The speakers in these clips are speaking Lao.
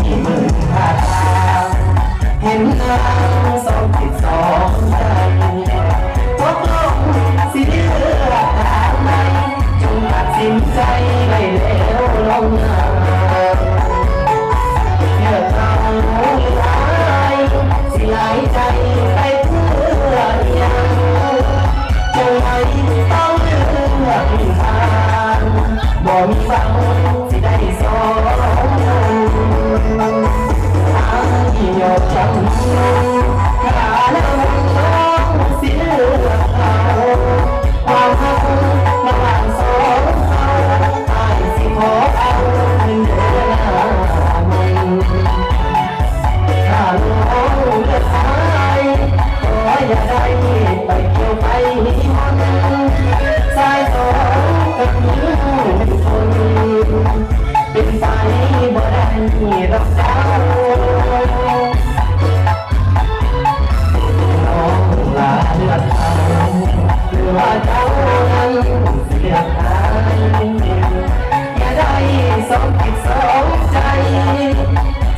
ທີ່ເບິ່ງທ່າທາງ ເຫັນນາງສອງຈິດສອງໃຈ ຕົກລົງຊິເລືອກທາງໃດ ຈົ່ງຕັດສິນໃຈໄດ້ແລ້ວລອງນາ ເລືອກເອົາຫຼືອາຍ ຊິຫຼາຍໃຈໄປເພື່ອອີ່ຫຍັງ ຈັ່ງໃດຕ້ອງເລືອກຜ່ານ ບໍ່ມີຫວັງ ຊິໄດ້ສອງຄົນ ອ້າຍຍອມຈຳນນ ຖ້າລະວັງນ້ອງຊິເລືອກເອົາ ຄວາມຮັກລະຫວ່າງສອງເຮົາ ອ້າຍຊິຂໍເອົາຄືນເດີນາມນ ຖ້ານ້ອງເລືອກຊາຍ ຂໍຢ່າໄດ້ໄປກ່ຽວໄປມີມັນ ຊາຍສອງກັບຍິງໜຶ່ງຄົນ ເປັນໄປບໍ່ໄດ້ດອກເຈົ້າ ນ້ອງຫຼ້າເລືອກເອົາ ຫຼືວ່າເຈົ້ານັ້ນຊິເລືອກອ້າຍ ຢ່າໄດ້ສອງຈິດສອງໃຈ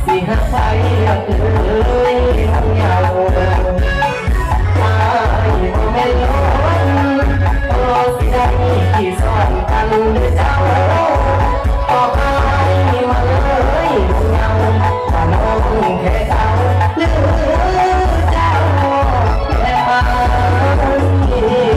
ຊິຮັກໃຜເລືອກເລີຍນ້ອງເຍົາ ອ້າຍບໍ່ແມ່ນຫຼອນ ພໍຊິໄດ້ຂີ້ຊ້ອນກັນເດີເຈົ້າ ບອກອ້າຍມາເລີຍນ້ອງເຍົາ ວ່ານ້ອງແຄ່ເຈົ້າ ຫຼືເຈົ້າແຄ່ອ້າຍ.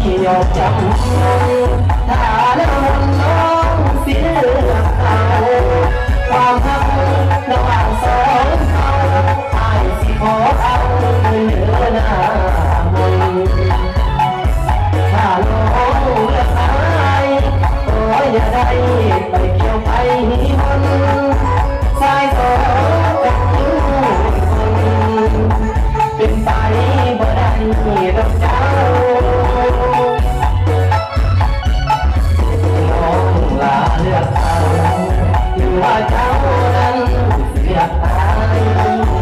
ທີ່ຍອມຈຳນນ ຖ້າແນວນັ້ນນ້ອງຊິເລືອກເອົາ ຄວາມຮັກລະຫວ່າງສອງເຮົາ ອ້າຍຊິຂໍເອົາເດີນາມນ ຖ້ານ້ອງເລືອກອ້າຍ ຂໍຢ່າໄດ້ໄປກ່ຽວໄປມີມັນ ຊາຍສອງກັບຍິງໜຶ່ງຄົນ ເປັນໄປບໍ່ໄດ້ດອກເຈົ້າ ນ້ອງຫຼ້າເລືອກເອົາ ຫຼືວ່າເຈົ້ານັ້ນຊິເລືອກອ້າຍ